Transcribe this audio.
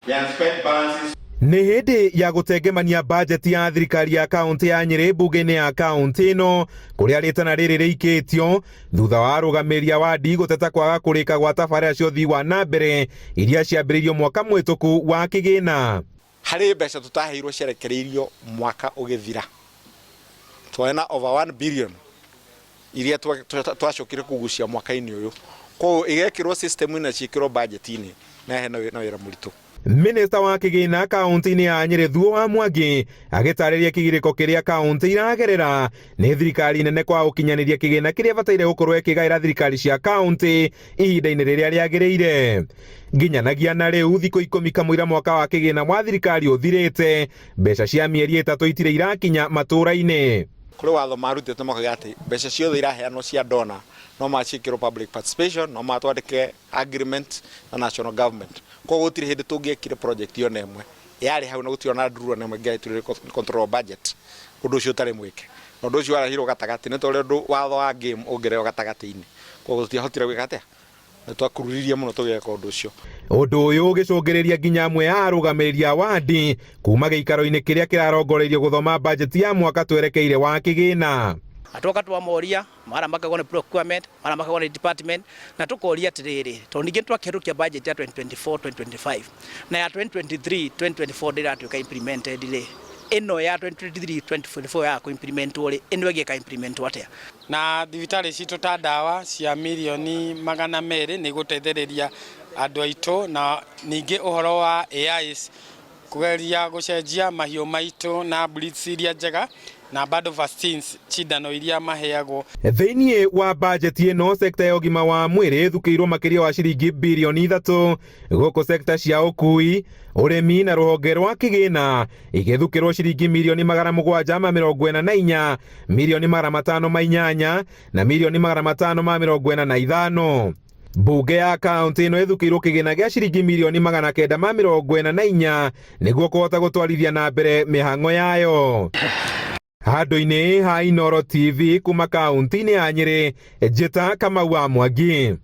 The unspent balances Nĩ hĩndĩ ya gũtengemania bajeti ya thirikari ya kaũntĩ ya Nyĩrĩ mbunge-inĩ ya kaũntĩ ĩno kũrĩa rĩtana rĩrĩ rĩikĩtio thutha wa arũgamĩrĩri a wadi gũteta kwaga kũrĩka gwa tabarĩra cia ũthii wa na mbere iria ciambĩrĩirio mwaka mũhĩtũku wa kĩgĩna. Harĩ mbeca tũtaheirwo ciarekereirio mwaka ũgĩthira, twarĩ na over 1 billion iria twacokire kũgucia mwaka-inĩ ũyũ, koguo igekĩrwo system-inĩ na ciĩkĩrwo budget-inĩ na hena wĩra mũritũ. Minista wa kĩgĩna kaũntĩ-inĩ ya Nyĩrĩ Thuo wa Mwangi agĩtarĩria kĩgirĩko kĩrĩa kaũntĩ iragerera nĩ thirikari nene kwa gũkinyanĩria kĩgĩna kĩrĩa bataire gũkorwo ĩkĩgaĩra thirikari cia kaũntĩ ihinda-inĩ rĩrĩa rĩagĩrĩire. Nginyanagia na rĩu thikũ 10 kamũira mwaka wa kĩgĩna wa thirikari ũthirĩte, mbeca cia mĩeri 3 itirĩ irakinya matũũra-inĩ. Kũrĩ watho marutĩte makauga atĩ mbeca ciothe iraheanwo cia donor no maciĩkĩrwo public participation, no matwandĩke agreement na national government. Koguo gũtirĩ hĩndĩ tũngĩekire project ona ĩmwe yarĩ hau na gũtirĩ ona ndurũ ona ĩmwe ĩngĩahĩtũrire control budget ũndũ ũcio ũtarĩ mwĩke. Na ũndũ ũcio warehirwo gatagatĩ nĩ ta ũrĩa ũndũ watho wa game ũngĩrehwo gatagatĩ-inĩ. Koguo tũtiahotire gwĩka atĩa? Nĩ twakururirie mũno tũgĩka ũndũ ũcio. Ũndũ ũyũ ũgĩcũngĩrĩria nginya amwe a arũgamĩrĩri a wadi kuma gĩikaro-inĩ kĩrĩa kĩrarongoreirio gũthoma bajeti ya mwaka twerekeire wa kĩgĩna. Na twoka twamoria mara makagwo nĩ procurement, mara makagwo nĩ department, na tũkoria atĩrĩrĩ, tondũ ningĩ twakĩhetũkia budget ya 2024 2025 na ya 2023 2024 ndĩratuĩka implemented rĩ, ĩno ya 2023 2024 ya kũ implementwo rĩ, ĩno ĩngĩ ĩka implementwo atĩa? Na thibitarĩ citũ ta ndawa cia mirioni 200 nĩ igũteithĩrĩria andũ aitũ, na ningĩ ũhoro wa AIs kũgeria gũcenjia mahiũ maitũ na breeds iria njega na bado vaccines cindano iria maheagwo. Thĩinĩ wa bajeti ĩno sekta ya ũgima wa mwĩrĩ ĩthukĩirwo makĩria wa ciringi birioni 3, gũkũ sekta cia ũkui, ũrĩmi na rũhonge rwa kĩgĩna igĩthukĩrwo ciringi mirioni 744, mirioni 508 na mirioni 545. Mbunge ya kaunti ĩno ĩthukĩirwo kĩgĩna gĩa ciringi mirioni 944 nĩguo kũhota gũtwarithia na mbere mĩhang'o yayo. Handũ-inĩ ha Inooro TV kuma kaunti-inĩ ya Nyĩrĩ, njĩta Kamau wa Mwangi.